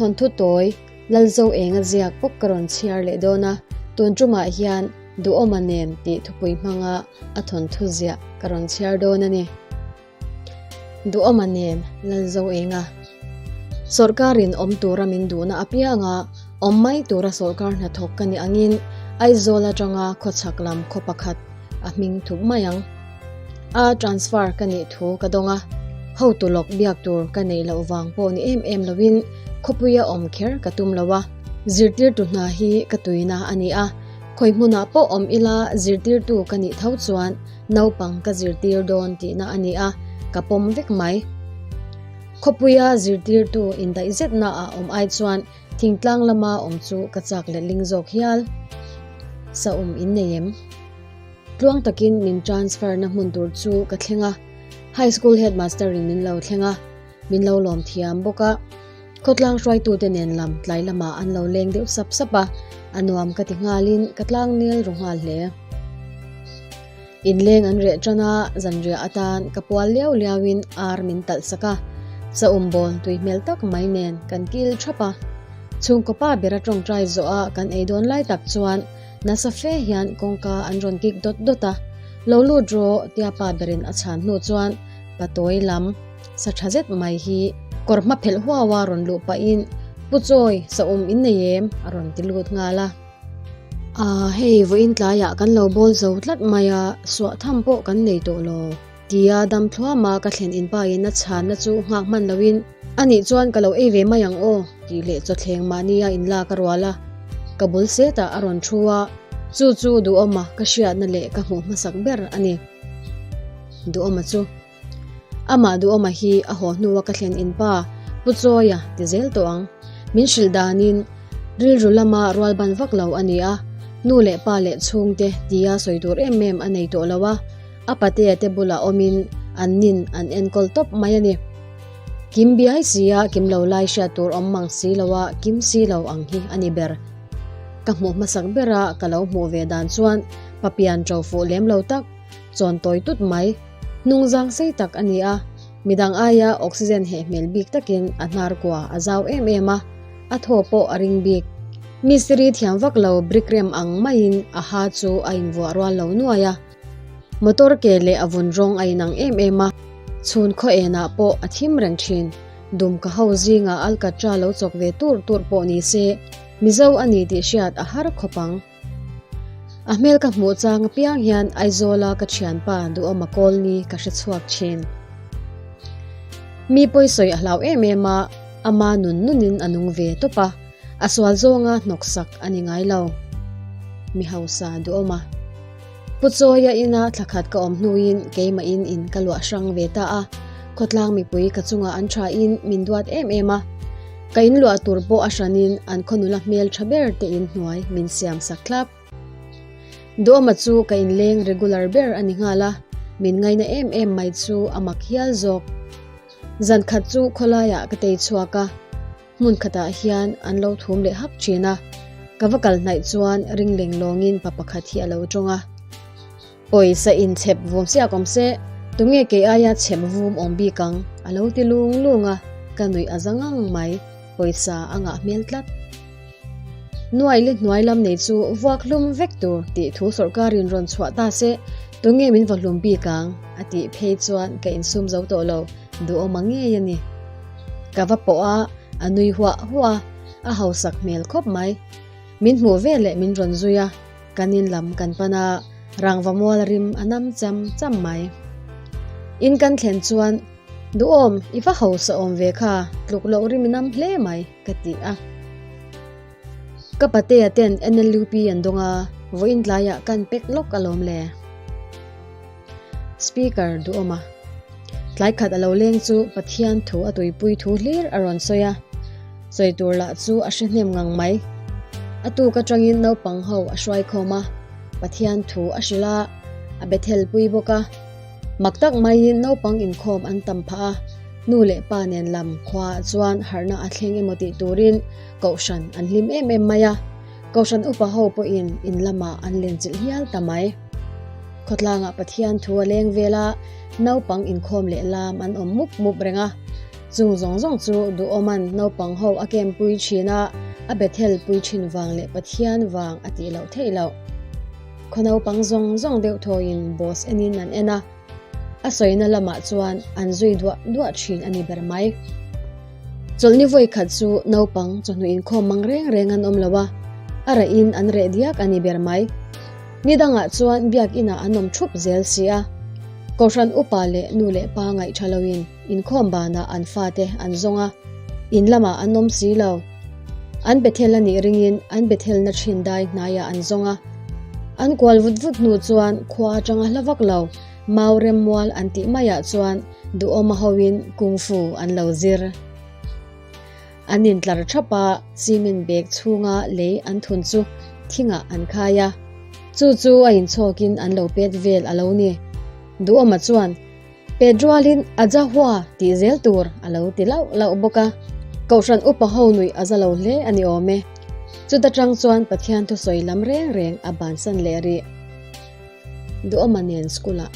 Thawnthu tawi Lalzo Enga ziak bawk ka rawn chhiar leh dawn a, tun tumah hian Duhawma nen tih thupui hmanga a thawnthu ziah ka rawn chhiar dawn a ni. Duhawma nen Lalzo Enga Sawrkarin awm tura min duhna apianga awm mai tura sawrkar hnathawk ka nih angin Aizawl atanga khawchhak lam khaw pakhat a hming thup mai ang. A transfer ka nih thu ka dawng a, hotu lawk biak tur ka neih loh vang pawh ni em em loin khawpuia awm kher ka tum lo a, zirtirtu hna hi ka tuina a ni a, khawi hmunah pawh awm ila zirtirtu ka nih tho chuan naupang ka zirtir dawn tihna a ni a, ka pawm vek mai. Khawpuia zirtirtu indaih zetna ah awm ai chuan thingtlang lama awm chu ka chak letling zawk hial. Saum in nei em? Tluang takin min transfer na hmun tur chu ka thleng a, High School Headmaster in min lo thleng a, min lo lawm thiam bawk a. Khawtlang hruaitute nen lam tlai lamah an lo leng deuh sap sap a, a nuam ka ti nghalin ka tlang nel ru nghal hle. Inleng an reh tan a, zanriah atan ka pual liau liauin ar min talh sak a, saum bawl tui hmel tak mai nen kan kil thap a. Chhungkaw pa bera tawngtai zawh a kan ei dawn lai tak chuan nasa fe hian kawngka an rawn kik dawt dawt a, Lo lut rawh tia pa berin a chhan hnu chuan patawi lam sa tha zet mai hi kawr hma phelh huau a rawn luh pahin Pu Chawi saum in nei em? a rawn ti lut nghal a. Aaa hei vawiin tlaiah kan lo bawl zo tlat mai a, suah tham pawh kan nei tawh lo. Tia dam thluama ka thlen inpa in a chhanna chu nghak hman loin anih chuan ka lo ei ve mai ang aw tih leh chawthleng mahnia inlak a rual a, ka bul setah a rawn thu a, chu chu duhawma ka hriatna leh ka hmuh hmasak ber a ni. Duhawma chu. Amah duhawma hi a haw hnua ka thlen inpa Pu Chawia ti zel tawh ang. Min hrilh danin rilru lama rualban vak lo a ni a, nu leh pa leh chhungte tia sawi tur em em a nei tawh lo a, a patea te bulah awmin an nin an enkawl tawp mai a ni. Kim biai sia kim lo lai hriat tur awm mang si lo a kim si lo ang hi a ni ber. Ka hmuh hmasak bera ka lo hmuh ve dan chuan papian ṭo fuh lem lo tak, chawn tawi tut mai. Hnungzang sei tak a ni a, midang aia oxygen heh hmel bik takin a hnar kua a zau em em a, a thaw pawh a ring bik. Mistiri thiam vak lo brick rem ang maiin a ha chu a invuah rual lo nuai a, motor ke leh a vun rawng a inang em em a, chhun khaw enah pawh a thim reng thin. Dumka ho zingah alkatra lo chawk ve tur tur pawh ni se, Mizo a ni tih hriat a har khawp ang. A hmel ka hmuh chang apiang hian Aizawla ka thianpa Duhawma Kawlni ka hre chhuak thin. Mi pawisawi a hlau em em a, ama nun nunin a nung ve tawp a, a sual zawnga hnawksak a ni ngai lo. Mi hausa Duhawma. Pu Chawia ina thla khat ka awm hnuin keimahin in ka luah hrang ve ta a, khawtlang mipui ka chungah an thain min duat em em a. Ka in luah tur pawh a hranin an khaw nula hmel tha ber te in hnuai min siam sak thlap. Duhawma chu ka inleng regular ber a ni nghal a, min ngaina em em mai chu a mak hial zawk. Zan khat chu khawlaiah ka tei chhuak a, hmun khatah hian an lo thum leh hak thin a, ka va kal hnaih chuan ring leng lawngin pa pakhat hi a lo tawng a. Pawisa in chhep vum siak awm se, tunge kei aia chhep vum awm bik ang? a lo ti lung lung a, ka nuih a za ngang mai, pawisa a ngah hmel tlat. Nuai li hnuai lam nei chu vuak hlum vek tur tih thu sawrkarin rawn chhuah ta se, tunge min va hlum bik ang? a tih phei chuan ka insum zo tawh lo, duhawm ang ngei a ni. Ka va pawh a, a nui huah huah a, a hausak hmel khawp mai. Min hmuh veleh min rawn zui a. Kan in lam kan pan a, rangva mual rim a nam cham cham mai. In kan thlen chuan, Duhawm, i va hausa awm ve kha, tluk loh rim i nam hle mai, ka ti a. Ka patea ten NLUP an dawng a, vawiin tlaiah kan pek lawk alawm le. Speaker duhawma tlai khat a lo leng chu Pathian thu a tuipui thu hlir a rawn sawi a, sawi tur lah chu a hre hnem ngang mai. A tuk atangin naupang ho a hruai khawm a, Pathian thu a hrilh a, a Bethel pui bawk a. Mak tak maiin naupang inkhawm an tam phah a, nu leh pa nen lam khuaah chuan harhna a thleng emaw tih turin Kohhran an hlim em em mai a. Kohhran upa ho pawhin in lamah an lenchilh hial ta mai. Khawtlangah Pathian thu a leng vel a, naupang inkhawm leh lam an awm mup mup reng a. Chung zawng zawng chu Duhawma'n naupang ho a kempui thin a, a Bethel pui thin vang leh Pathian vang a tih loh theih loh. Khaw naupang zawng zawng deuh thawiin boss enin an en a, a sawina lamah chuan an zui duah duah thin a ni ber mai. Chawlhni vawi khat chu naupang chawhnu inkhawm mang reng reng an awm lo a, a rehin an reh diak a ni ber mai. Ni dangah chuan biakinah an awm thup zel si a, Kohhran upa leh nu leh pa ngaih tha loin inkhawm banah an fate an zawng a, in lamah an awm si lo. An Bethel a nih ringin an Bethelna thin dai hnaiah an zawng a. An kual vut vut hnu chuan khua atanga hla vak lo Mau Remmual an tih maiah chuan duhawma hoin Kung Fu an lo zir. An intlar thap a, cement bag chhunga lei an thun chu thingah an khai a. Chu chu a inchhawkin an lo pet vel a lo ni. Duhawma chuan Pet rualin a ja hua tih zel tur a lo ti lauh lauh bawk a. Kohhran upa ho nuih a za lo hle a ni awm e. Chuta tang chuan Pathian thusawi lam reng reng a bansan leh rih. Duhawma nen school ah.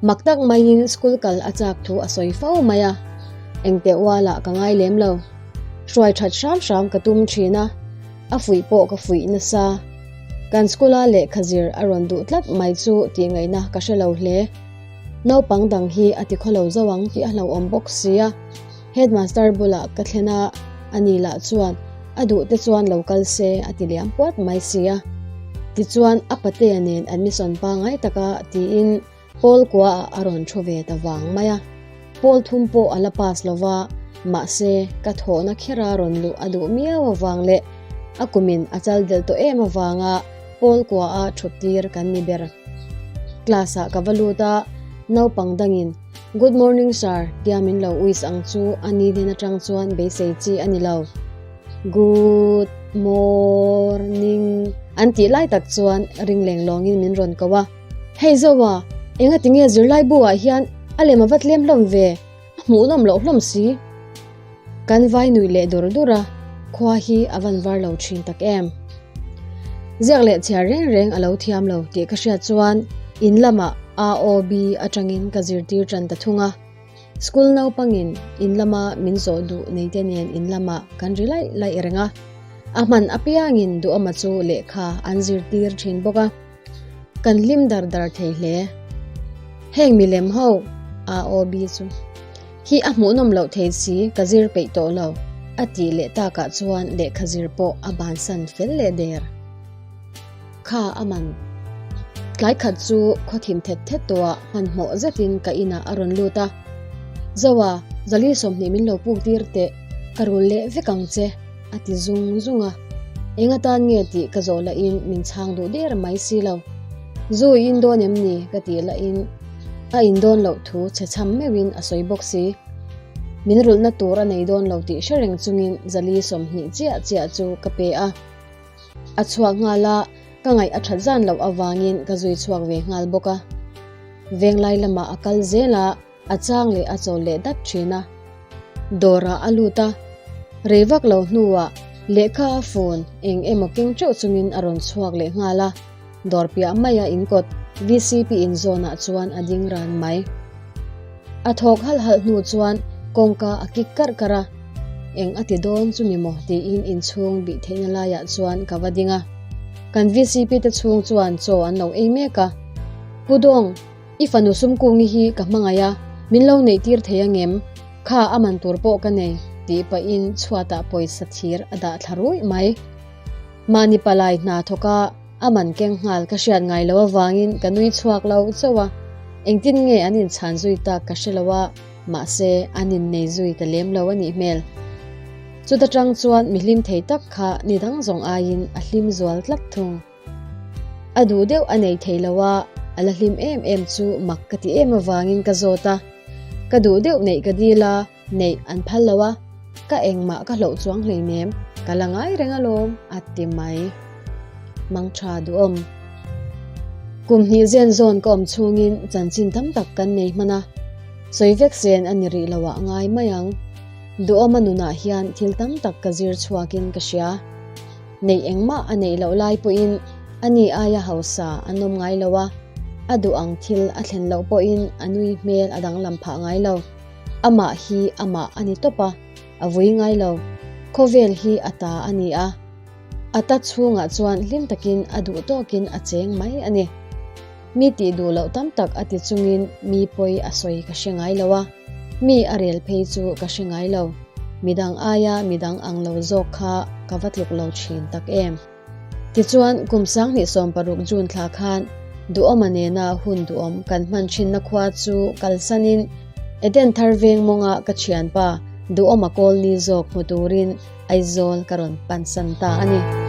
Mak tak maiin school kal a chak thu a sawi fo mai a. Engteh ualah ka ngai lem lo. Hruai that hram hram ka tum thin a. A fuih pawh ka fuih nasa. Kan school-a lehkha zir a rawn duh tlat mai chu tih ngaihna ka hre lo hle. Naupang dang hi a ti khawlo zo ang tih a hlauhawm bawk sia. Headmaster bulah ka thlen a, ani lah chuan a duh te chuan lo kal se a ti liam puat mai sia. Tichuan a patea nen admission pangngai taka tiin Pawl kuaah a rawn thu ve ta vang mai a, pawl thum pawh a la pass lo va, mahse ka thawhna khera rawn luh a duh miau avang leh a kumin a chal delh tawh em avanga pawl kuaha thut tir kan ni ber. Class ah ka va lut a, naupang dangin Good morning sir tia min lo wish ang chu a ni hnen atang chuan beisei chi a ni lo. Good morning an tih lai tak chuan ring leng lawngin min rawn ko a. Hei Zoa, enga tinge zirlai bu ah hian a lem a va tlem hlawm ve, a hmuhnawm loh hlawm si. Kan vai nuih leh dur dur a, khua hi a van var lo thin tak em. Ziak leh chhiar reng reng a lo thiam lo tih ka hriat chuan in lamah AOB atangin ka zirtir tan ta thung a. School naupangin in lama min zawh duh neite nen in lamah kan ri laih laih reng a, a hman apiangin duhawma chu lehkha an zirtir thin bawk a. Kan hlim dar dar thei hle. Heng milem ho, AOB chu, hi a hmuhnawm loh thei si ka zir peih tawh lo, a tih leh takah chuan lehkha zir pawh a bansan fel leh der. Kha a man. Tlai khat chu khaw thim thet thet tawhah hmanhmawh zetin ka inah a rawn lut a. Zoa, Zali 20 min lo puk tir teh, ka rul leh vek ang che. A ti zung zung a, eng atan nge tih ka zawh lahin min chhang duh der mai si lo. Zu i in dawn em ni? ka tih lahin a in dawn loh thu chhe chham meuhin a sawi bawk si. Min rulhna tur a nei dawn lo tih hre reng chungin Zali 20 chiah chiah chu ka pe a. A chhuak nghal a, ka ngaih a that zan loh avangin ka zui chhuak ve nghal bawk a. Venglai lamah a kal zel a. A chang leh a chawl leh dat thin a. Dawrah a lut a, rei vak lo hnuah lehkha a phone eng emaw keng teuh chungin a rawn chhuak leh nghal a, dawr piah maia inkawt VCP inzawnah chuan a ding ran mai. A thawk halh halh hnu chuan kawngka a kik karh karh a, eng a ti dawn chu ni maw tiin inchhung bih theihna laiah chuan ka va ding a. Kan VCP te chhung chuan chaw an lo ei mek a, Pu Dawng, I fanu Sumkungi hi ka hmangaih a, min lo neih tir thei angem? Kha a man tur pawh ka nei, tih pahin chhuatah pawisa thir a dah thla ruih mai. Mahni palai hna thawk a, a man keng nghal ka hriat ngai lo avangin ka nui chhuak lo chauh a, engtin nge an inchhan zui tak ka hre lo a, mahse an innei zui ta lem lo a nih hmel. Chuta tang chuan mi hlim thei tak kha ni dang zawng aiin a hlim zual tlat thung. A duh deuh a nei thei lo a, a la hlim em em chu mak ka ti em avangin ka zawt a. Ka duh deuh neih ka dil a, neih an phal lo a, ka engmah ka hloh chuang hleinem, ka la ngai reng alawm, a ti mai. Mangtha duhawm. Kum hnih zen zawn ka awm chhungin chanchin tam tak kan nei hman a, sawi vek sen a ni rih lo ah ngai mai ang. Duhawma nunah hian thil tam tak ka zir chhuakin ka hria. Neih engmah a neih loh lai pawhin a ni aia hausa a nawm ngai lo a, a duh ang thil a thlen loh pawhin a nui hmel a danglam phah ngai lo. Amah hi amah a ni tawp a, a vui ngai lo. Khawvel hi a ta a ni a, a ta chhungah chuan hlim takin a duh tawkin a cheng mai a ni. Mi tih duh loh tam tak a ti chungin mi pawi a sawi ka hre ngai lo a, mi a rel phei chu ka hre ngai lo. Midang aia midang ang lo zawk kha ka va tluk lo thin tak em. Tichuan, kum 2016 June thla khan Duhawma nena hun duhawm kan hman thinna khua chu kalsanin Eden thar veng mawnga ka thianpa Duhawma Kawlni zawk hmu turin Aizawl ka rawn pansan ta a ni.